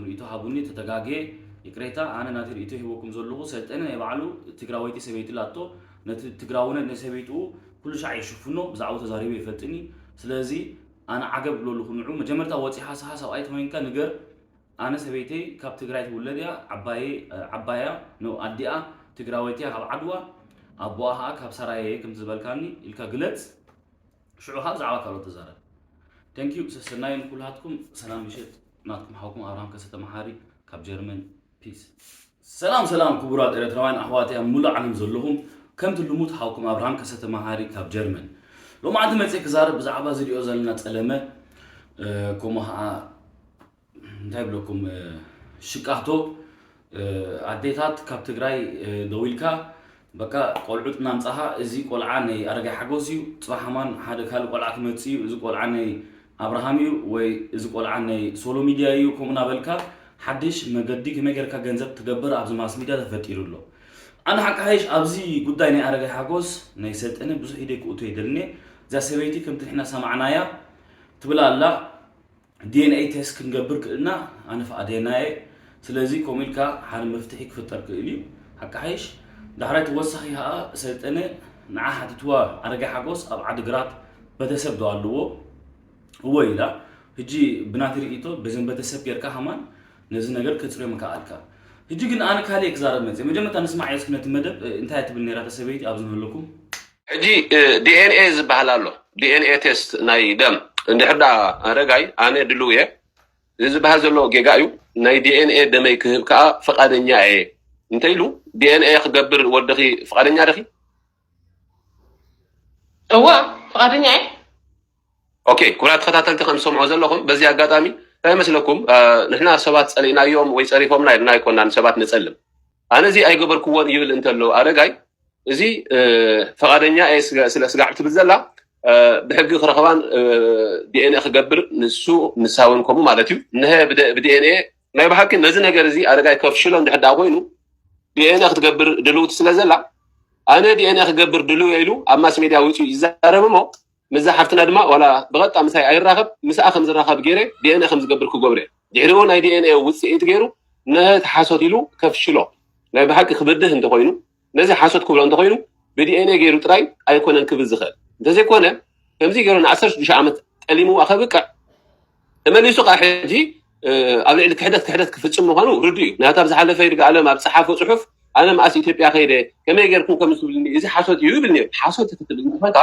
ሪኢቶ ሃቡኒ፣ ተተጋግየ ይቅሬታ። ኣነ ናተይ ሪኢቶ ሂበኩም ዘለኹ፣ ሰልጠነ ናይ ባዕሉ ትግራወይቲ ሰበይቲ ላቶ፣ ነቲ ትግራውነት ናይ ሰበይትኡ ኩሉ ሻዕ ይሽፍኖ፣ ብዛዕባኡ ተዛሪበ ይፈልጥኒ። ስለዚ ኣነ ዓገብ ብለልኹ ንዑ። መጀመርታ ወፂኻ ስኻ ሰብኣይ ተኾይንካ ንገር፣ ኣነ ሰበይተይ ካብ ትግራይ ትውለድ እያ፣ ዓባየ ዓባያ ነው ኣዲኣ ትግራወይቲ እያ ካብ ዓድዋ፣ ኣቦኣ ከዓ ካብ ሰራየ ከም ዝበልካኒ ኢልካ ግለፅ። ሽዑ ካብ ብዛዕባ ካልኦት ተዛረብ። Thank you ሰሰናዩ ንኩላትኩም። ሰላም ምሽት ናትኩም ሓውኩም ኣብርሃም ከሰተ መሓሪ ካብ ጀርመን። ፒስ። ሰላም ሰላም ክቡራት ኤርትራውያን ኣሕዋት ኣብ ሙሉእ ዓለም ዘለኹም፣ ከምቲ ልሙድ ሓውኩም ኣብርሃም ከሰተ መሓሪ ካብ ጀርመን። ሎማዓንቲ መፅእ ክዛረብ ብዛዕባ ዝሪኦ ዘለና ፀለመ፣ እ፣ ከምኡ ከዓ እንታይ ብለኩም፣ እ፣ ሽቃቶ፣ እ፣ ኣዴታት ካብ ትግራይ፣ እ፣ ደዊልካ በቃ ቆልዑት እናምፃኻ፣ እዚ ቆልዓ ናይ ኣረጋይ ሓጎስ እዩ፣ ፅባሕ ኣማን ሓደ ካልእ ቆልዓ ክመፅእ እዩ፣ እዚ ቆልዓ ናይ ኣብርሃም እዩ ወይ እዚ ቆልዓ ናይ ሶሎ ሚድያ እዩ፣ ከምኡ እናበልካ ሓድሽ መገዲ ከመይ ጌርካ ገንዘብ ትገብር ኣብዚ ማስ ሚድያ ተፈጢሩ ኣሎ። ኣነ ሓቂ ሓይሽ ኣብዚ ጉዳይ ናይ ኣረጋይ ሓጎስ ናይ ሰልጠነ ብዙሕ ኢደይ ክእቱ ኣይደልን እየ። እዛ ሰበይቲ ከምቲ ንሕና ሰማዕናያ ትብል ኣላ፣ ዲ ኤን ኤ ቴስት ክንገብር ክእልና ኣነ ፍቓደኛ እየ። ስለዚ ከምኡ ኢልካ ሓደ መፍትሒ ክፍጠር ክእል እዩ። ሓቂ ሓይሽ ዳሕራይ ተወሳኺ ከዓ ሰልጠነ ንዓ ሓቲትዋ ኣረጋይ ሓጎስ ኣብ ዓድግራት ቤተሰብ ዶ ኣለዎ? እወ ኢላ። ሕጂ ብናቲ ርእይቶ በዘን ቤተሰብ ጌርካ ከማን ነዚ ነገር ከጽርዮ ምከኣልካ። ሕጂ ግን ኣነ ካልእ ክዛረብ መጽእ። መጀመርታ ንስማዕ እስኪ ነቲ መደብ፣ እ፣ እንታይ ትብል ነይራ እታ ሰበይቲ ኣብዚ ንህልኩም? ሕጂ፣ እ፣ ዲ ኤን ኤ ዝበሃል ኣሎ። ዲ ኤን ኤ ቴስት ናይ ደም። እንድሕር ደኣ ኣረጋይ ኣነ ድልው እየ። እዚ ዝበሃል ዘሎ ጌጋ እዩ። ናይ ዲ ኤን ኤ ደመይ ክህብ ከኣ ፍቓደኛ እየ እንተኢሉ፣ ዲ ኤን ኤ ክገብር ወድኺ ፍቓደኛ ዲኺ? እወ፣ ፍቓደኛ እየ። ኦኬ፣ ክቡራት ተኸታተልቲ ከም ትሰምዑ ዘለኹም፣ በዚ ኣጋጣሚ እንታይ ይመስለኩም? እ፣ ንሕና ሰባት ጸሊእናዮም ወይ ጸሪፎምና ኢልና ኣይኮናን ሰባት ንጸልም። ኣነ እዚ ኣይገበርክዎን ይብል እንተሎ ኣረጋይ፣ እዚ፣ እ፣ ፍቓደኛ እየ ስለ፣ ስለ ስጋዕ ትብል ዘላ፣ እ፣ ብሕጊ ክረኽባን፣ እ፣ ዲ ኤን ኤ ክገብር ንሱ ንሳ እውን ከምኡ ማለት እዩ። እንሀ ብደ-፣ ብ ዲ ኤን ኤ ናይ ብሓቂ ነዚ ነገር እዚ ኣረጋይ ከፍሽሎ እንድሕር ደኣ ኮይኑ፣ ዲ ኤን ኤ ክትገብር ድልውቲ ስለ ዘላ፣ ኣነ ዲ ኤን ኤ ክገብር ድልው እየ ኢሉ ኣብ ማስ ሜድያ ወፂኡ ይዛረብ እሞ፣ ምስዛ ሓፍትና ድማ ዋላ ብቐጥታ ምሳይ ኣይራኸብ፣ ምስኣ ከም ዝራኸብ ገይረ ዲ ኤን ኤ ከም ዝገብር ክገብሮ እየ። ድሕሪኡ ናይ ዲ ኤን ኤ ውፅኢት ገይሩ ነቲ ሓሶት ኢሉ ከፍሽሎ፣ ናይ ብሓቂ ክብድህ እንተኾይኑ፣ ነዚ ሓሶት ክብሎ እንተኾይኑ፣ ብ ዲ ኤን ኤ ገይሩ ጥራይ ኣይኮነን ክብል ዝኽእል። እንተዘይኮነ፣ ከምዚ ገይሩ ን ዓሰርተ ሽዱሽተ ዓመት ጠሊምዋ ከብቅዕ፣ ተመሊሱ ከዓ ሕጂ፣ እ፣ ኣብ ልዕሊ ክሕደት ክሕደት ክፍጽም ምዃኑ ርዱእ እዩ። ምክንያቱ ኣብ ዝሓለፈ ይርጋኣለም ኣብ ዝጸሓፎ ጽሑፍ፣ ኣነ መኣስ ኢትዮጵያ ከይደ፣ ከመይ ገይርኩም ከም ትብልኒ፣ እዚ ሓሶት እዩ ይብል ነይሩ። ሓሶት ክትብል እንተኾንካ፣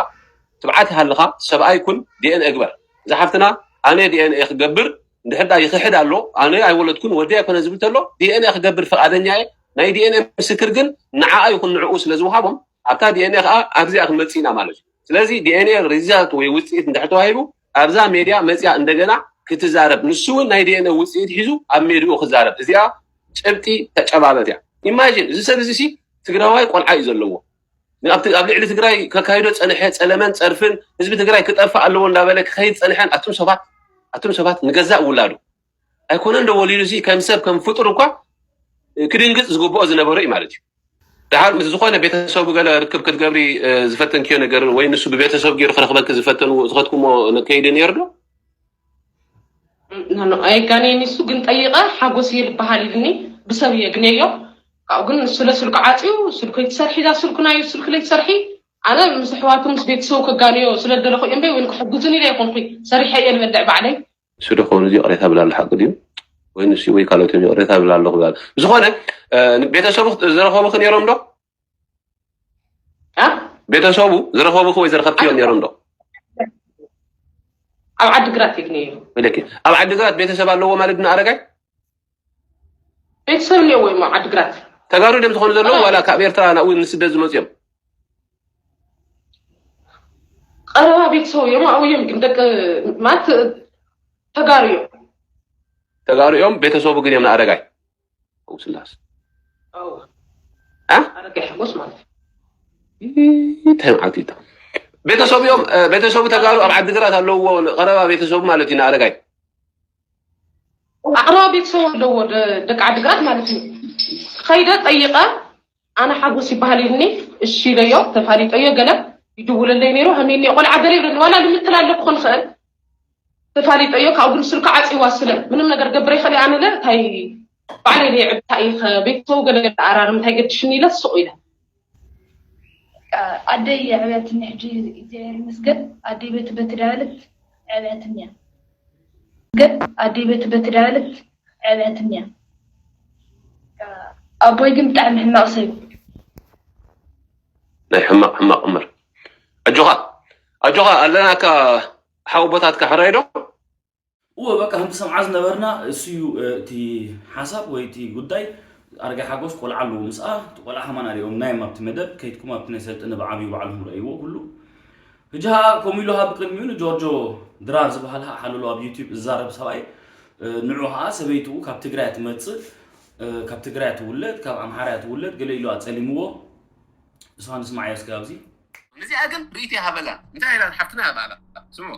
ትብዓት ይሃልኻ፣ ሰብኣይ ኩን፣ ዲ ኤን ኤ ግበር። እዛ ሓፍትና፣ ኣነ ዲ ኤን ኤ ክገብር፣ እንድሕር ደኣ ይኽሕድ ኣሎ፣ ኣነ ኣይወለድኩን፣ ወዲ ኣይኮነ ዝብል ተሎ፣ ዲ ኤን ኤ ክገብር ፍቓደኛ እየ። ናይ ዲ ኤን ኤ ምስክር ግን ንዓኣ ይኹን ንዕኡ ስለ ዝወሃቦም፣ ኣብታ ዲ ኤን ኤ ከዓ ኣብዚኣ ክንመጽእ ኢና ማለት እዩ። ስለዚ ዲ ኤን ኤ ሪዛልት ወይ ውፅኢት እንድሕር ተዋሂቡ፣ ኣብዛ ሜድያ መፅያ እንደገና ክትዛረብ፣ ንሱ እውን ናይ ዲ ኤን ኤ ውፅኢት ሒዙ ኣብ ሜድኡ ክዛረብ፣ እዚኣ ጭብጢ ተጨባበጥ እያ። ኢማጂን፣ እዚ ሰብ እዚ ሲ ትግራዋይ ቆልዓ እዩ ዘለዎ። ኣብ ት-፣ ኣብ ልዕሊ ትግራይ ከካይዶ ፀንሐ ፀለመን ፀርፍን ህዝቢ ትግራይ ክጠፍእ ኣለዎ እንዳበለ ክኸይድ ፀንሐን፣ ኣቱም ሰባት፣ ኣቱም ሰባት ንገዛእ ውላዱ ኣይኮነን ዶ ወሊዱ ሲ ከም ሰብ ከም ፍጡር እኳ ክድንግፅ ዝግብኦ ዝነበረ እዩ ማለት እዩ። ደሓር ምስ ዝኾነ ቤተሰቡ ገለ ርክብ ክትገብሪ፣ እ፣ ዝፈተንክዮ ነገር ወይ ንሱ ብቤተሰብ ገይሩ ክረኽበኪ ዝፈተኑ ዝኸድኩሞ ከይዲ ነይሩ ዶ? ኖ፣ ኖ፣ ኣይጋነየኒ። እሱ ግን ጠይቐ ሓጎስ እየ ዝበሃል ኢልኒ፣ ብሰብ እየ ግነዮ። ካብኡ ግን ንሱ ለስልኩ ዓፅዩ፣ ስልኩ ይትሰርሒ፣ እዛ ስልኩ ናዩ፣ ስልኩ ለይትሰርሒ፣ ኣነ ምስ ኣሕዋቱ ምስ ቤተሰቡ ከጋንዮ ስለ ዝደለኹ እየ እምበይ፣ ወይ ክሕግዙኒ ኢለ ኣይኮንኩ፣ ሰሪሐ እየ ዝበልዕ ባዕለይ። እሱ ዶ ኾን እዚ ይቕሬታ ብላሉ ሓቂ ድዩ? ወይ ንሱ ወይ ካልኦት እዮም ይቕሬታ ብላ ኣለኹ ብላሉ። ብዝኾነ፣ እ፣ ቤተሰቡ ዝረኸቡኺ ነይሮም ዶ? እ? ቤተሰቡ ዝረኸቡኺ ወይ ዝረኸብክዮም ነይሮም ዶ? ኣብ ዓዲግራት እዩ ነይሩ። ወለኪ፣ ኣብ ዓዲግራት ቤተሰብ ኣለዎ ማለት ድዩ ንኣረጋይ? ቤተሰብ እኒኦዎ እዮም ኣብ ዓዲግራት። ተጋሩ ድዮም ዝኾኑ ዘለዉ ዋላ ካብ ኤርትራ ናብኡ ንስደት ዝመፁ እዮም? ቀረባ ቤተሰቡ እዮም፣ ኣብኡ እዮም ግን ደቂ ማለት ተጋሩ እዮም። ተጋሩ እዮም፣ ቤተሰቡ ግን እዮም ንኣረጋይ። ኣው ስላስ። ኣዎ። እ? ኣረጋይ ሓጎስ ማለት እዩ። እንታይ መዓልቲ እዩ? ቤተሰቡ እዮም፣ እ፣ ቤተሰቡ ተጋሩ ኣብ ዓዲግራት ኣለውዎ፣ ቀረባ ቤተሰቡ ማለት እዩ ንኣረጋይ። ኣቕረባ ቤተሰቡ ኣለዎ ደ-፣ ደቂ ዓዲግራት ማለት እዩ። ከይደ ጠይቐ፣ ኣነ ሓጎስ ይበሃል ኢልኒ፣ እሺ ኢለዮ፣ ተፋሊጠዮ፣ ገለ ይድውለለይ ነይሩ፣ ሃሜኒ ቆልዓ ገለ ይብለኒ፣ ዋላ ልምትላለኩ ክኸውን ይኽእል። ተፋሊጠዮ ካብኡ ድርሱ ኢልካ ዓፂዋ ስለ ምንም ነገር ገብረ ይኽእል ኣነ ለ እንታይ ባዕለይ ደይዕብታ እዩ ከቤተሰቡ ገለ ኣራርም እንታይ ገድሽኒ ኢለ ስቕ ኢለ ኣደይ የዕብያትኒ ሕጂ እግዚኣብሔር ይመስገን ኣደይ በቲ በቲ ዳበለት የዕብያትኒ እያ ግን ኣደይ በቲ በቲ ዳበለት የዕብያትኒ እያ ኣቦይ ግን ብጣዕሚ ሕማቕ ሰብ እዩ ናይ ሕማቕ ሕማቕ እምር ኣጆኻ ኣጆኻ ኣለናካ ሓው ቦታትካ ሕራይ ዶ እወ በቃ ከምቲ ሰምዓ ዝነበርና እሱ እዩ እቲ ሓሳብ ወይ እቲ ጉዳይ ኣረጋይ ሓጎስ ቆልዓ ኣለዎ ምስኣ እቲ ቆልዓ ከማን ኣሪኦም ናዮም ኣብቲ መደብ ከይድኩም ኣብቲ ናይ ሰልጥነ ብዓብዩ ባዕልኩም ረእይዎ ኩሉ ሕጂ ከዓ ከምኡ ኢሉ ሃብ ቅድሚኡ ንጆርጆ ድራር ዝበሃል ሓለሎ ኣብ ዩቲብ ዝዛረብ ሰብኣይ ንዑ ከዓ ሰበይትኡ ካብ ትግራይ ትመፅእ ካብ ትግራይ ትውለድ ካብ ኣምሓራ ትውለድ ገለ ኢሉ ኣፀሊምዎ እሷ ንስማዓዮ እስከ ኣብዚ ነዚኣ ግን ርእይቶ ይሃበላ እንታይ ኢላ ሓፍትና ይባላ ስሙ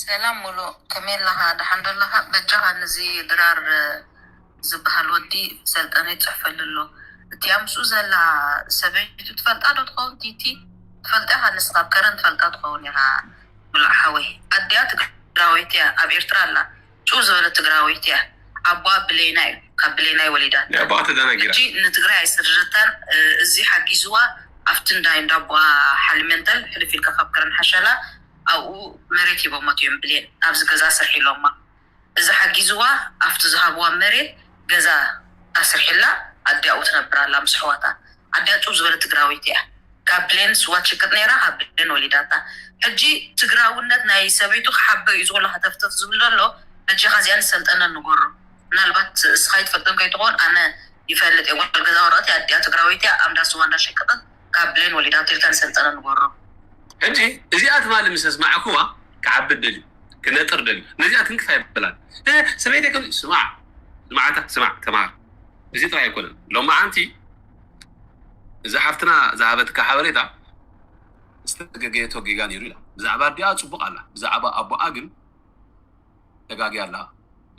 ሰላም ሙሉ ከመይ ኣለኻ ደሓን ዶ ኣለኻ በጃኻ ንዚ ድራር ዝበሃል ወዲ ሰልጠነ ይፅሕፈሉ ኣሎ እቲኣ ምስኡ ዘላ ሰበይቱ ትፈልጣ ዶ ትኸውን ቲቲ ትፈልጣ ኢኻ ንስኻ ከረን ትፈልጣ ትኸውን ኢኻ ብሉዕ ሓወይ ኣዲኣ ትግራወይቲ እያ ኣብ ኤርትራ ኣላ ጭው ዝበለት ትግራወይቲ እያ ኣቦኣ ብሌና እዩ ካብ ብሌና እዩ ወሊዳታ ኣቦኣ ተደናጊራ ሕጂ ንትግራይ ኣይሰደደታን እዚ ሓጊዝዋ ኣብቲ እንዳ እንዳቦኣ ሓልመንተል ሕልፍ ኢልካ ካብ ከረን ሓሸላ ኣብኡ መሬት ሂቦሞት እዮም ብሌን ኣብዚ ገዛ ስርሒ ኢሎማ እዚ ሓጊዝዋ ኣብቲ ዝሃብዋ መሬት ገዛ ኣስርሒላ ኣዲኣ ኣብኡ ትነብር ኣላ ምስ ኣሕዋታ ኣዲኣ ጭው ዝበለት ትግራወይቲ እያ ካብ ብሌን ስዋ ትሽቅጥ ነይራ ካብ ብሌን ወሊዳታ ሕጂ ትግራውነት ናይ ሰበይቱ ክሓበ እዩ ዝኮላ ከተፍተፍ ዝብል ዘሎ በጃኻ እዚኣን ሰልጠነ ንገሮ ምናልባት እስኻ ይትፈልጠን ከይትኾን ኣነ ይፈልጥ እየ ጓል ገዛ ወረቐት ኣዲኣ ትግራወይቲ እያ ኣምዳ ስዋ እንዳሸቀጠት ካብ ብሌን ወሊዳቶ ኢልካ ንሰልጠነ ንገሮ ሕጂ እዚኣ ትማሊ ምስ ኣስማዕክዋ ክዓብድ ደልዩ ክነጥር ደልዩ ነዚኣ ትንክፍ ኣይበላን ሰበይተይ ከም ስማዕ ስማዕታ ስማዕ ተማሃር እዚ ጥራይ ኣይኮነን ሎማዓንቲ እዛ ሓፍትና ዝሃበትካ ሓበሬታ ዝተገገየቶ ጌጋ ነይሩ ኢላ ብዛዕባ ኣዲኣ ፅቡቅ ኣላ ብዛዕባ ኣቦኣ ግን ተጋጊያ ኣላ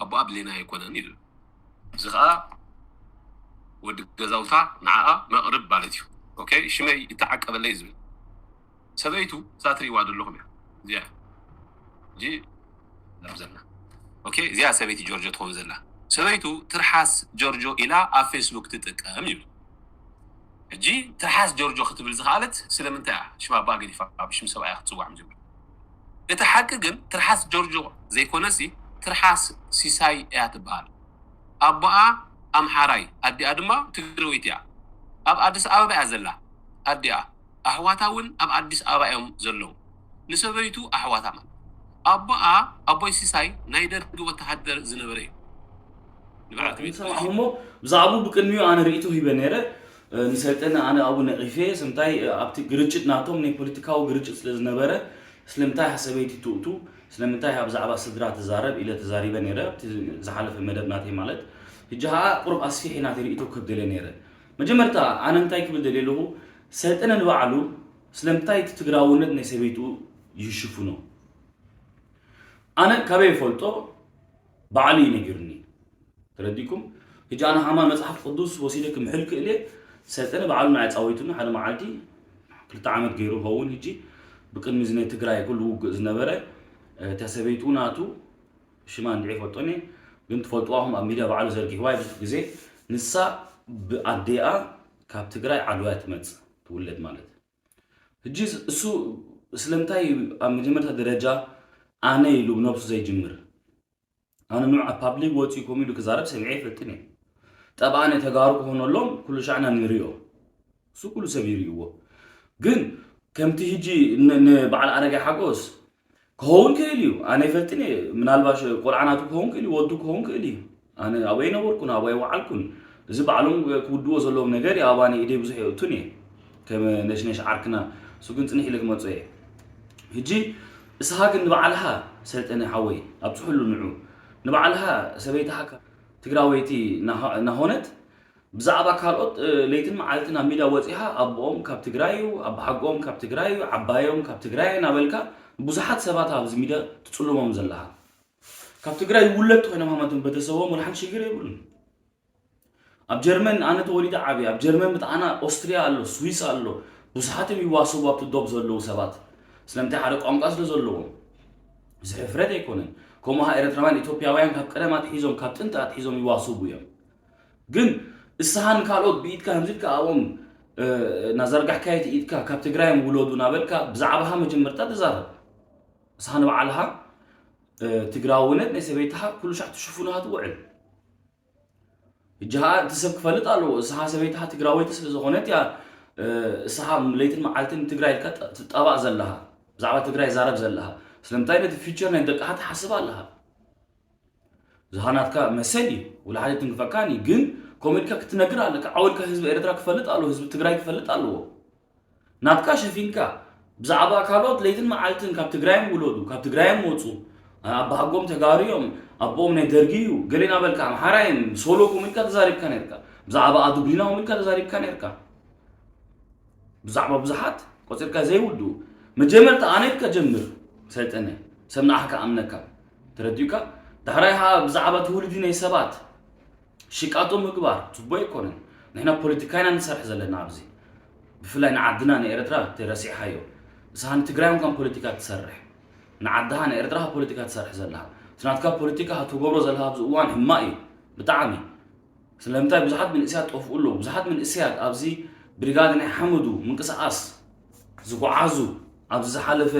ኣቦኣ ብሌና ኣይኮነን ኢሉ እዚ ከዓ ወዲ ገዛውታ ንዓኣ መቕርብ ማለት እዩ ኦኬ ሽመይ ይተዓቀበለይ ዝብል ሰበይቱ እዛ ትሪእዋ ዘለኹም እያ እዚኣ ሕጂ ዘላ ኦኬ እዚኣ ሰበይቲ ጆርጆ ትኸውን ዘላ ሰበይቱ ትርሓስ ጆርጆ ኢላ ኣብ ፌስቡክ ትጥቀም ይብል ሕጂ ትርሓስ ጆርጆ ክትብል ዝኸኣለት ስለምንታይ እያ ሽም ኣቦኣ ገዲፋ ብሽም ሰብኣያ ክትፅዋዕ ምጅምር እቲ ሓቂ ግን ትርሓስ ጆርጆ ዘይኮነሲ ትርሓስ ሲሳይ እያ ትበሃል ኣቦኣ ኣምሓራይ ኣዲኣ ድማ ትግረወይቲ እያ ኣብ ኣዲስ ኣበባ እያ ዘላ ኣዲኣ ኣሕዋታ እውን ኣብ ኣዲስ ኣበባ እዮም ዘለዉ ንሰበይቱ ኣሕዋታ ማለት ኣቦኣ ኣቦይ ሲሳይ ናይ ደርጊ ወተሃደር ዝነበረ እዩ ንብዓት ቤት ሰማዕኹሞ ብዛዕባኡ ብቅድሚኡ ኣነ ርእይቶ ሂበ ነይረ ንሰልጠነ ኣነ ኣብኡ ነቒፈ ስምታይ ኣብቲ ግርጭት ናቶም ናይ ፖለቲካዊ ግርጭት ስለ ዝነበረ ስለምንታይ ሰበይቲ ትእቱ ስለምንታይ ብዛዕባ ስድራ ትዛረብ ኢለ ተዛሪበ ነይረ ኣብቲ ዝሓለፈ መደብ ናተይ ማለት ሕጂ ከዓ ቁሩብ ኣስፊሕ ናተይ ርእይቶ ክህብ ደልየ ነይረ መጀመርታ ኣነ እንታይ ክብል ደልየ ኣለኹ ሰልጠነ ንባዕሉ ስለምንታይ እቲ ትግራውነት ናይ ሰበይቱ ይሽፍኖ ኣነ ካበይ ይፈልጦ ባዕሉ እዩ ነጊሩኒ ተረዲኩም ሕጂ ኣነ ሃማ መፅሓፍ ቅዱስ ወሲደ ክምሕል ክእል እየ ሰልጠነ ባዕሉ ንዓይ ፃዊቱኒ ሓደ መዓልቲ ክልተ ዓመት ገይሩ ኸውን ሕጂ ብቅድሚ እዚ ናይ ትግራይ ኩሉ ውግእ ዝነበረ እታ ሰበይቱ ናቱ ሽማ እንድዒ ይፈልጦን እየ ግን ትፈልጥዋኹም ኣብ ሚድያ ባዕሉ ዘርጊሕዋ ብዙሕ ግዜ ንሳ ብኣዴኣ ካብ ትግራይ ዓድዋ ትመፅእ ትውለድ ማለት ሕጂ እሱ ስለምንታይ ኣብ መጀመርታ ደረጃ ኣነ ኢሉ ብነብሱ ዘይጅምር ኣነ ንዑ ኣብ ፓብሊክ ወፂኡ ከምኡ ኢሉ ክዛረብ ሰሚዐ ይፈልጥን እየ ጠብኣ ናይ ተጋሩ ክኾነሎም ኩሉ ሻዕና ንሪኦ እሱ ኩሉ ሰብ ይርእይዎ ግን ከምቲ ህጂ ንበዓል ኣረጋይ ሓጎስ ክኸውን ክእል እዩ ኣነ ይፈልጥን እየ ምናልባሽ ቆልዓ ናቱ ክኸውን ክእል እዩ ወዱ ክኸውን ክእል እዩ ኣነ ኣብኡ ኣይነበርኩን ኣብኡ ኣይወዓልኩን እዚ ባዕሎም ክውድዎ ዘለዎም ነገር እዩ ኣባኒ ኢደይ ብዙሕ የእቱን እየ ከም ነሽነሽ ዓርክና እሱ ግን ፅንሕ ኢለ ክመፁ እየ ህጂ እስኻ ግን ንባዕልኻ ሰልጠነ ሓወይ ኣብፅሕሉ ንዑ ንባዕልኻ ሰበይትኻ ትግራወይቲ እናኾነት ብዛዕባ ካልኦት ለይትን መዓልትን ኣብ ሚድያ ወፂኻ ኣቦኦም ካብ ትግራይ እዩ ኣባሓጎኦም ካብ ትግራይ እዩ ዓባዮም ካብ ትግራይ እናበልካ ብዙሓት ሰባት ኣብዚ ሚድያ ትፅልሞም ዘለኻ ካብ ትግራይ ውለድ ኮይኖም ሃማቶም ቤተሰቦም ወላ ሓንቲ ሽግር የብሉን ኣብ ጀርመን ኣነ ተወሊደ ዓብየ ኣብ ጀርመን ብጣዕና ኦስትሪያ ኣሎ ስዊስ ኣሎ ብዙሓት እዮም ይዋሰቡ ኣብቲ ዶብ ዘለዉ ሰባት ስለምንታይ ሓደ ቋንቋ ስለ ዘለዎም እዚ ሕፍረት ኣይኮነን። ከምኡ ኸዓ ኤርትራውያን ኢትዮጵያውያን ካብ ቀደም ኣትሒዞም፣ ካብ ጥንቲ ኣትሒዞም ይዋስቡ እዮም። ግን እስኻ ንካልኦት ብኢድካ ከምዚ ኢልካ ኣብኦም እናዘርጋሕካዮ እቲ ኢድካ ካብ ትግራዮም ውለዱ እናበልካ ብዛዕባኻ መጀመርታ ተዛረብ። እስኻ ንባዕልኻ ትግራውነት ናይ ሰበይትኻ ኩሉ ሻዕ ትሽፍኖ ትውዕል። ሕጂ ኸዓ እቲ ሰብ ክፈልጥ ኣለዎ። እስኻ ሰበይትኻ ትግራወይቲ ስለ ዝኾነት እያ እስኻ ለይትን መዓልትን ትግራይ ኢልካ ትጣባእ ዘለኻ፣ ብዛዕባ ትግራይ ዛረብ ዘለኻ። ስለምንታይ ነቲ ፊቸር ናይ ደቅኻ ትሓስብ ኣለኻ? ዝኻ ናትካ መሰል እዩ፣ ወላ ሓደ ትንክፈካን እዩ። ግን ከምኡ ኢልካ ክትነግር ኣለካ። ዓው ኢልካ ህዝቢ ኤርትራ ክፈልጥ ኣለዎ፣ ህዝቢ ትግራይ ክፈልጥ ኣለዎ። ናትካ ሸፊንካ ብዛዕባ ካልኦት ለይትን መዓልትን ካብ ትግራዮም ውለዱ፣ ካብ ትግራዮም ወፁ፣ ኣባሃጎም ተጋሩ እዮም፣ ኣቦኦም ናይ ደርጊ እዩ፣ ገሌ እናበልካ ኣምሓራ እዮም፣ ሶሎ ከምኡ ኢልካ ተዛሪብካ ነርካ። ብዛዕባ ኣዱብሊና ከምኡ ኢልካ ተዛሪብካ ነርካ። ብዛዕባ ብዙሓት ቆፂርካ ዘይውድኡ። መጀመርታ ኣነ ኢልካ ጀምር ሰልጠነ፣ ሰብ ንዓኻ ክኣምነካ። ተረዲኡካ? ዳሕራይ ኸዓ ብዛዕባ ትውልዲ ናይ ሰባት ሽቃጦ ምግባር ፅቡቅ ኣይኮነን። ንሕና ፖለቲካ ኢና ንሰርሕ ዘለና ኣብዚ። ብፍላይ ንዓድና ንኤርትራ ተረሲዕኻዮ። ንስኻ ንትግራይ እንኳን ፖለቲካ ትሰርሕ። ንዓድኻ ንኤርትራ ፖለቲካ ትሰርሕ ዘለኻ። እቲ ናትካ ፖለቲካ ትገብሮ ዘለኻ ኣብዚ እዋን ሕማቅ እዩ። ብጣዕሚ። ስለምንታይ ብዙሓት መንእሰያት ጠፍኡ ኣለዉ። ብዙሓት መንእሰያት ኣብዚ ብሪጋድ ናይ ሓመዱ ምንቅስቃስ ዝጓዓዙ፣ ኣብዚ ዝሓለፈ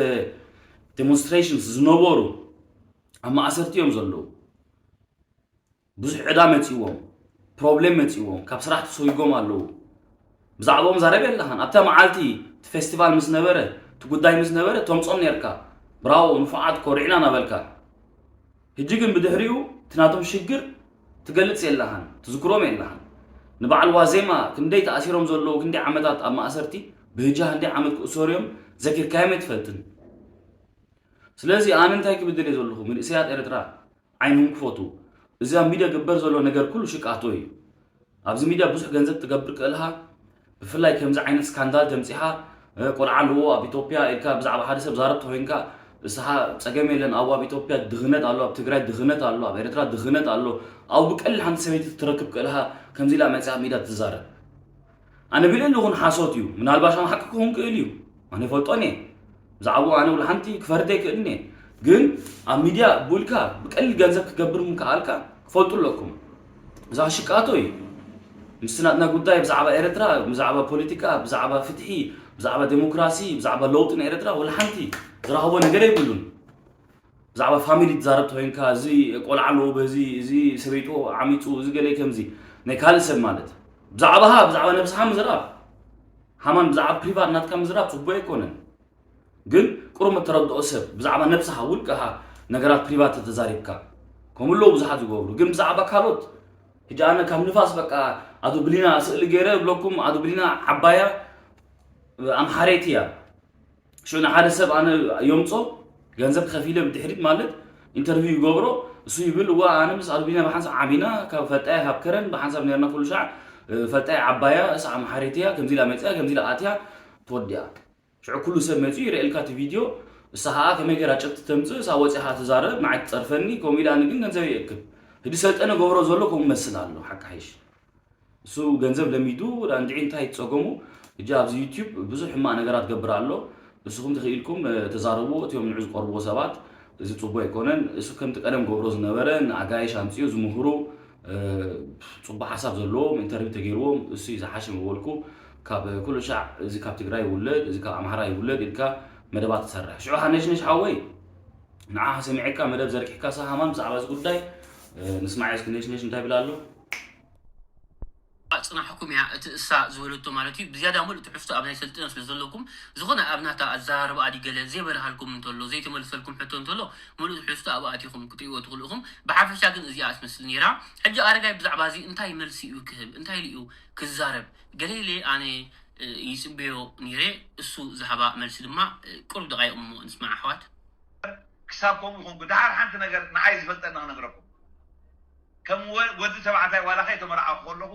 ዴሞንስትሬሽንስ ዝነበሩ ኣብ ማእሰርቲ እዮም ዘለዉ። ብዙሕ ዕዳ መጺዎም፣ ፕሮብሌም መጺዎም፣ ካብ ስራሕ ተሰዊጎም ኣለዉ። ብዛዕባኦም ዛረብ የለኻን። ኣብታ መዓልቲ እቲ ፌስቲቫል ምስ ነበረ፣ እቲ ጉዳይ ምስ ነበረ፣ ተምጾም ኔርካ። ብራቮ፣ ንፉዓት፣ ኮሪዕና እናበልካ። ሕጂ ግን ብድሕሪኡ እቲ ናቶም ሽግር ትገልጽ የለኻን፣ ትዝክሮም የለኻን። ንበዓል ዋዜማ ክንደይ ተኣሲሮም ዘለዉ፣ ክንደይ ዓመታት ኣብ ማእሰርቲ፣ ብህጃ ክንደይ ዓመት ክእሰሩ እዮም፣ ዘኪርካዮም ኣይትፈልጥን። ስለዚ ኣነ እንታይ ክብል ደልየ ዘለኹ፣ መንእሰያት ኤርትራ ዓይንኹም ክፈቱ። እዚ ኣብ ሚድያ ግበር ዘሎ ነገር ኩሉ ሽቃቶ እዩ። ኣብዚ ሚድያ ብዙሕ ገንዘብ ትገብር ክእልኻ፣ ብፍላይ ከምዚ ዓይነት ስካንዳል ተምጺኻ፣ እ፣ ቆልዓ ኣለዎ ኣብ ኢትዮጵያ ኢልካ ብዛዕባ ሓደ ሰብ ዛረብ ተኾይንካ፣ እስኻ ጸገም የለን፣ ኣብኡ ኣብ ኢትዮጵያ ድኽነት ኣሎ፣ ኣብ ትግራይ ድኽነት ኣሎ፣ ኣብ ኤርትራ ድኽነት ኣሎ፣ ኣብኡ ብቀሊል ሓንቲ ሰበይቲ ክትረክብ ክእልኻ፣ ከምዚ ኢላ መጺኣ ኣብ ሚድያ ትዛረብ። ኣነ ቢለ ኣለኹ ንሓሶት እዩ፣ ምናልባሽ ኣብ ሓቂ ክኸውን ክእል እዩ፣ ኣነ ይፈልጦን እየ። ብዛዕባኡ ኣነ ውላ ሓንቲ ክፈርድ ኣይክእልን እየ። ግን ኣብ ሚድያ ብውልካ ብቀሊል ገንዘብ ክገብር ምከኣልካ ክፈልጡ ኣለኩም። እዛ ሽቃቶ እዩ። ምስቲ ናትና ጉዳይ ብዛዕባ ኤርትራ፣ ብዛዕባ ፖለቲካ፣ ብዛዕባ ፍትሒ፣ ብዛዕባ ዴሞክራሲ፣ ብዛዕባ ለውጢ ንኤርትራ ውላ ሓንቲ ዝረኸቦ ነገር የብሉን። ብዛዕባ ፋሚሊ ትዛረብ ተኮይንካ፣ እዚ ቆልዓ ኣለዎ፣ በዚ፣ እዚ ሰበይቱ ዓሚፁ፣ እዚ ገለ ከምዚ፣ ናይ ካልእ ሰብ ማለት። ብዛዕባኻ፣ ብዛዕባ ነብስኻ ምዝራብ፣ ሃማን፣ ብዛዕባ ፕሪቫት ናትካ ምዝራብ ጽቡቅ ኣይኮነን። ግን ቁሩብ እተረድኦ ሰብ፣ ብዛዕባ ነብስኻ፣ ውልቅኻ ነገራት ፕሪቫት ተተዛሪብካ፣ ከምኡ ኣለዉ ብዙሓት ዝገብሩ። ግን ብዛዕባ ካልኦት፣ ሕጂ ኣነ ካብ ንፋስ በቃ ኣዱብሊና ስእሊ ገይረ እብለኩም፣ ኣዱብሊና ዓባያ ኣምሓረይቲ እያ። ሽዑ ንሓደ ሰብ ኣነ የምጾ፣ ገንዘብ ከፊለ ብድሕሪት ማለት ኢንተርቪው ይገብሮ፣ እሱ ይብል፣ "እዋ ኣነ ምስ ኣዱብሊና ብሓንሳብ ዓቢና፣ ካብ ፈልጣያ ካብ ከረን ብሓንሳብ ነርና ኩሉ ሻዕ፣ እ፣ ፈልጣያ ዓባያ፣ እሳ ኣምሓረይቲ እያ፣ ከምዚ ኢላ መጽያ፣ ከምዚ ኢላ ኣትያ፣ ተወዲኣ." ሽዑ ኩሉ ሰብ መጺኡ ይርእየልካ እቲ ቪድዮ፣ እሳ ኸኣ ከመይ ገይራ ጨብቲ ተምጽእ፣ እሳ ወጺኣ ኸኣ ትዛረብ፣ ንዓይ ትጸርፈኒ፣ ከምኡ ኢላ ኣነ ግን ገንዘብ ይእክብ። ሕጂ ሰልጠነ ገብሮ ዘሎ ከምኡ መስል ኣሎ፣ ሓቂ ሓይሽ። እሱ ገንዘብ ለሚዱ፣ ወደ እንድዒ እንታይ ትጸገሙ? ሕጂ ኣብዚ ዩቲዩብ ብዙሕ ሕማቕ ነገራት ገብር ኣሎ። ንስኹም ተኽኢልኩም፣ እ፣ ተዛረቡ፣ እቲኦም ንዑ ዝቀርብዎ ሰባት፣ እዚ ጽቡቅ ኣይኮነን። እሱ ከምቲ ቀደም ገብሮ ዝነበረ፣ ንኣጋይሽ ኣምጺኡ ዝምህሩ፣ እ፣ ጽቡቅ ሓሳብ ዘለዎም፣ ኢንተርቪው ተገይርዎም፣ እሱ እዩ ዝሓሸ ምበልኩ። ካብ ኩሉ ሻዕ፣ እዚ ካብ ትግራይ ይውለድ፣ እዚ ካብ ኣምሓራ ይውለድ ኢልካ መደባት ትሰርሕ። ሽዑ ሃነሽነሽ ሓወይ፣ ንዓኻ ሰሚዐካ መደብ ዘርጊሕካ ሳሃማን ብዛዕባ እዚ ጉዳይ፣ እ፣ ንስማዕ እስኪ ነሽነሽ እንታይ ይብል ኣሎ? ኣጽናሕኩም እያ እቲ እሳ ዝበለቶ ማለት እዩ። ብዝያዳ ምሉእ ትሕዝቶ ኣብ ናይ ሰልጥነ ስለ ዘለኩም፣ ዝኾነ ኣብ ናታ ኣዘራርባ ኣዲ ገለ ዘይበርሃልኩም እንተሎ፣ ዘይተመልሰልኩም ሕቶ እንተሎ፣ ምሉእ ትሕዝቶ ኣብኣ ኣቲኹም ክትርእይዎ ትኽእሉ ኢኹም። ብሓፈሻ ግን እዚኣ ትመስል ነይራ። ሕጂ ኣረጋይ ብዛዕባ እዚ እንታይ መልሲ እዩ ክህብ? እንታይ ኢሉ እዩ ክዛረብ? ገለ ኢለ ኣነ፣ እ፣ ይጽበዮ ነይረ። እሱ ዝሃባ መልሲ ድማ፣ እ፣ ቁሩብ ደቓይቕ እሞ ንስማዕ ኣሕዋት። ክሳብ ከምኡ ኮንኩ፣ ደሓር ሓንቲ ነገር ንዓይ ዝፈልጠኒ ክነግረኩም። ከም ወ-፣ ወዲ ተባዕታይ ዋላ ከይተመርዓኹ ከለኹ፣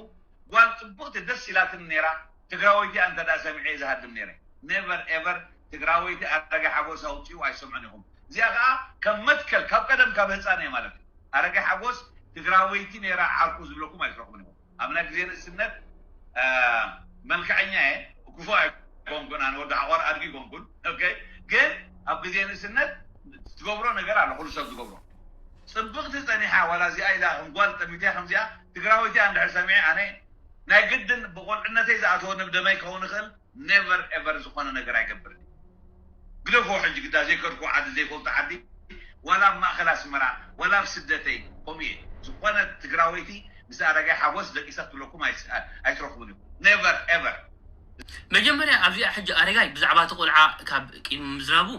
ጓል ጽብቕቲ ደስ ኢላትኒ ነይራ፣ ትግራወይቲ እያ እንተ ደኣ ሰሚዐ እየ ዝሃድም ነይረ። ኔቨር ኤቨር ትግራወይቲ ኣረጋይ ሓጎስ ኣውጺኡ ኣይሰምዖን ኢኹም። እዚኣ ከኣ ከም መትከል፣ ካብ ቀደም ካብ ህጻን እየ ማለት እዩ። ኣረጋይ ሓጎስ ትግራወይቲ ነይራ ዓርኩ ዝብለኩም ኣይትረኽቡን ኢኹም። ኣብ ናይ ግዜ ንእስነት፣ እ፣ መልክዐኛ እየ፣ ክፉእ ኣይኮንኩን፣ ኣነ ወዲ ሓቆር ኣድጊ ኣይኮንኩን። ኦኬ፣ ግን ኣብ ግዜ ንእስነት ትገብሮ ነገር ኣሎ፣ ኩሉ ሰብ ዝገብሮ። ጽብቕቲ ጸኒሓ፣ ዋላ እዚኣ ኢላ ከም ጓል ጠሚታ ከምዚኣ ትግራወይቲ እንድሕር ሰሚዐ፣ ኣነ ናይ ግድን ብቆልዕነተይ ዝኣተወኒ ብደመይ ክኸውን ይኽእል። Never ever ዝኾነ ነገር ኣይገብርን። ግደፎ ሕጂ ግዳ ዘይከድኩ ዓዲ ዘይፈልጦ ዓዲ፣ ዋላ ኣብ ማእኸል ኣስመራ ዋላ ኣብ ስደተይ ከምኡ እየ። ዝኾነት ትግራወይቲ ምስ ኣረጋይ ሓጎስ ደቂሳ ክትብለኩም ኣይስ- ኣይትረኽቡን እዩ። Never ever። መጀመርያ ኣብዚኣ ሕጂ ኣረጋይ ብዛዕባ እቲ ቆልዓ ካብ ቂም ምዝራቡ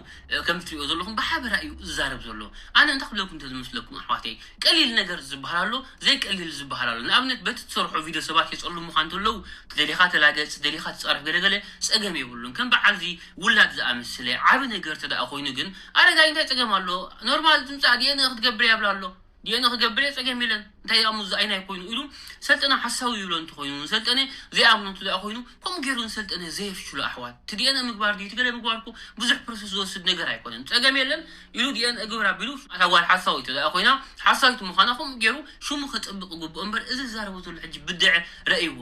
ከም ትሪኦ ዘለኹም ብሓበራ እዩ ዝዛረብ ዘሎ። ኣነ እንታይ ክብለኩም እንተ ዝመስለኩም ኣሕዋተይ፣ ቀሊል ነገር ዝበሃል ኣሎ፣ ዘይቀሊል ዝበሃል ኣሎ። ንኣብነት በቲ ትሰርሖ ቪድዮ ሰባት የፀልሙኻ እንተለዉ፣ ደሊኻ ተላገፅ፣ ደሊኻ ትፃረፍ ገለገለ ፀገም የብሉን። ከም በዓል እዚ ውላድ ዝኣመስለ ዓቢ ነገር ተደኣ ኮይኑ ግን ኣረጋይ እንታይ ፀገም ኣሎ? ኖርማል ትምፃእ ዲኤንኤ ክትገብር እያ ይብላ ኣሎ። ዲኤንኤ ክገብር እየ ፀገም የለን። እንታይ ኣሙ ዝኣይና ኮይኑ ኢሉ ሰልጠነ ሓሳዊ ይብሎ እንተኮይኑ ሰልጠነ ዘይኣምኖ እንተ ደኣ ኮይኑ ከምኡ ገይሩ ንሰልጠነ ዘየፍሽሉ ኣሕዋት እቲ ዲኤንኤ ምግባር ድዩ ትገለ ምግባር እኮ ብዙሕ ፕሮሰስ ዝወስድ ነገር ኣይኮነን። ፀገም የለን ኢሉ ዲኤንኤ ግብር ኣቢሉ ኣታ ጓል ሓሳዊት እተ ደኣ ኮይና ሓሳዊት ምዃና ከምኡ ገይሩ ሽሙ ከፀብቕ ግብኦ እምበር እዚ ዝዛረቦ ዘሎ ሕጂ ብድዐ ረእይዎ።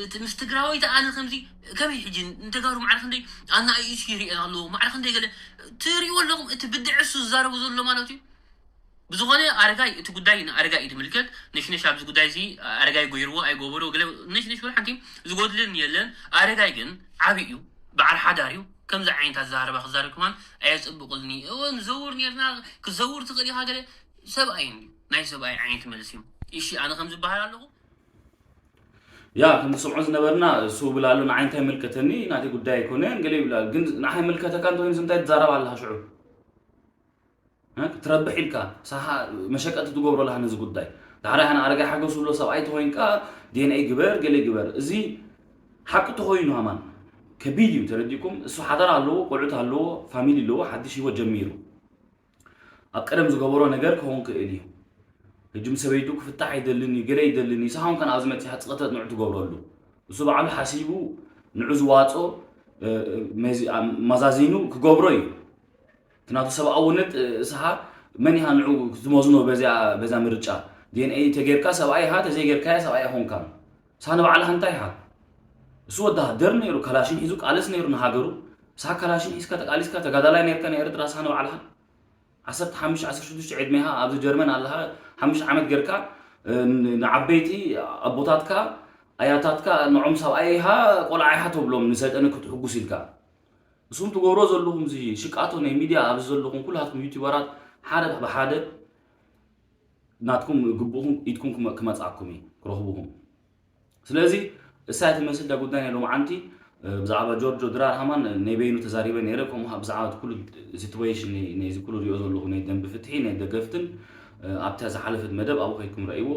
እቲ ምስ ትግራወይቲ ኣነ ከምዚ ከመይ ሕጂ ንተጋሩ ማዕረ ክንደይ ኣናእይሽ ይርእየን ኣለዎ ማዕረ ክንደይ ገለ ትርእይዎ ኣለኹም። እቲ ብድዐ እሱ ዝዛረቡ ዘሎ ማለት እዩ። ብዝኾነ ኣረጋይ እቲ ጉዳይ ንኣረጋይ እዩ ዝምልከት። ነሽነሽ ኣብዚ ጉዳይ እዚ ኣረጋይ ጎይርዎ ኣይጎበሮ ገለ ነሽነሽ ወላ ሓንቲ ዝጎድልን የለን። ኣረጋይ ግን ዓቢ እዩ፣ በዓል ሓዳር እዩ። ከምዚ ዓይነት ኣዘራርባ ክዛረብ ከማን ኣየፅብቕልኒ። እወ ንዘውር ነርና ክትዘውር ትኽእል ኢኻ ገለ ሰብኣይ እንዲ ናይ ሰብኣይ ዓይነት መልስ እዩ። እሺ ኣነ ከም ዝበሃል ኣለኹ ያ ከም ትሰምዖ ዝነበርና እሱ ብላ ኣሎ ንዓይ እንታይ ይምልከተኒ ናተይ ጉዳይ ኣይኮነን ገለ ይብላ ግን ንዓይ ይምልከተካ እንተኮይኑ እንታይ ትዛረብ ኣለካ ሽዑ እ? ክትረብሕ ኢልካ ሳሓ መሸቀጢ ትገብሮ ኣለካ ነዚ ጉዳይ ዳሕራይ ሓነ ኣረጋይ ሓጎስ ዝብሎ ሰብኣይ ተኮይንካ ዲኤንኤ ግበር ገለ ግበር እዚ ሓቂ ተኮይኑ ሃማን ከቢድ እዩ ተረዲእኩም እሱ ሓዳር ኣለዎ ቆልዑት ኣለዎ ፋሚሊ ኣለዎ ሓድሽ ህይወት ጀሚሩ ኣብ ቀደም ዝገበሮ ነገር ክኸውን ክእል እዩ። ሕጂ ምስ ሰበይቱ ክፍታሕ ይደልን እዩ፣ ገለ ይደልን እዩ፣ ንስኻ እውን ከን ኣብዚ መጺኻ ጽቕተት ንዑ ትገብረሉ። እሱ ባዕሉ ሓሲቡ ንዑ ዝዋጾ እ፣ መዚ- ኣ- መዛዚኑ ክገብሮ እዩ። ክናቱ ሰብኣውነት እ፣ እስኻ መን ኢኻ ንዑ ክትመዝኖ በዚኣ በዛ ምርጫ? ዲኤንኤ ተጌርካ ሰብኣይ ኢኻ፣ ተዘይጌርካያ ሰብኣይ ኣይኾንካን። ንስኻ ንባዕልኻ እንታይ ኢኻ? እሱ ወታሃደር ነይሩ፣ ካላሽን ሒዙ ቃልስ ነይሩ ንሃገሩ። ንስኻ ካላሽን ሒዝካ ተቃሊስካ ተጋዳላይ ነርካ ናይ ኤርትራ ንስኻ ንባዕልኻ። ዓሰርተ ሓሙሽተ ዓሰርተ ሽዱሽተ ዕድሜኻ ኣብዚ ጀርመን ኣለኻ ሓሙሽተ ዓመት ጌርካ ንዓበይቲ ኣቦታትካ ኣያታትካ ንዖም ሰብኣይ ኢኻ ቆልዓ ኢኻ ተብሎም ንሰልጠነ ክትሕጉስ ኢልካ ንስኹም ትገብሮ ዘለኹም እዚ ሽቃቶ ናይ ሚድያ ኣብዚ ዘለኹም ኩላትኩም ዩቲበራት ሓደ ብሓደ ናትኩም ግቡእኹም ኢድኩም ክመ- ክመፅኣኩም እዩ ክረኽቡኹም ስለዚ እሳ ትመስል ዳ ጉዳይ ናይ ሎምዓንቲ ብዛዕባ ጆርጆ ድራር ሃማን ናይ በይኑ ተዛሪበ ነይረ ከምኡ ብዛዕባ እቲ ኩሉ ሲትዌሽን ናይዚ ኩሉ ሪኦ ዘለኹ ናይ ደንቢ ፍትሒ ናይ ደገፍትን ኣብታ ዝሓለፈት መደብ ኣብኡ ከይድኩም ረእይዎ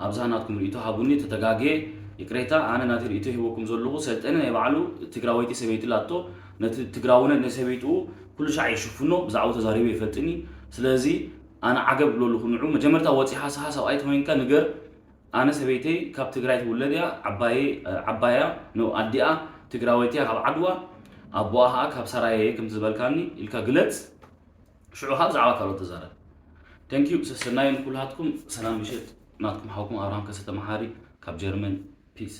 ኣብዛ ናትኩም ርእቶ ሃቡኒ ተተጋግየ ይቅሬታ ኣነ ናተይ ርእቶ ሂበኩም ዘለኹ ሰልጠነ ናይ ባዕሉ ትግራወይቲ ሰበይቲ ላቶ ነቲ ትግራውነት ናይ ሰበይትኡ ኩሉ ሻዕ ይሽፍኖ ብዛዕባ ተዛሪበ ይፈልጥኒ ስለዚ ኣነ ዓገብ ብለሉ ክንዑ መጀመርታ ወፂኻ ስኻ ሰብኣይ ተኮይንካ ንገር ኣነ ሰበይተይ ካብ ትግራይ ትውለድ እያ ዓባየ ዓባያ ነው ኣዲኣ ትግራወይቲ እያ ካብ ዓድዋ ኣቦኣ ከዓ ካብ ሰራየ እየ ከምቲ ዝበልካኒ ኢልካ ግለፅ ሽዑ ከዓ ብዛዕባ ካልኦት ተዛረብ thank you ሰሰናዩ ንኩላትኩም ሰላም ምሽት ናትኩም ሓውኩም ኣብርሃም ከሰተ መሓሪ ካብ ጀርመን peace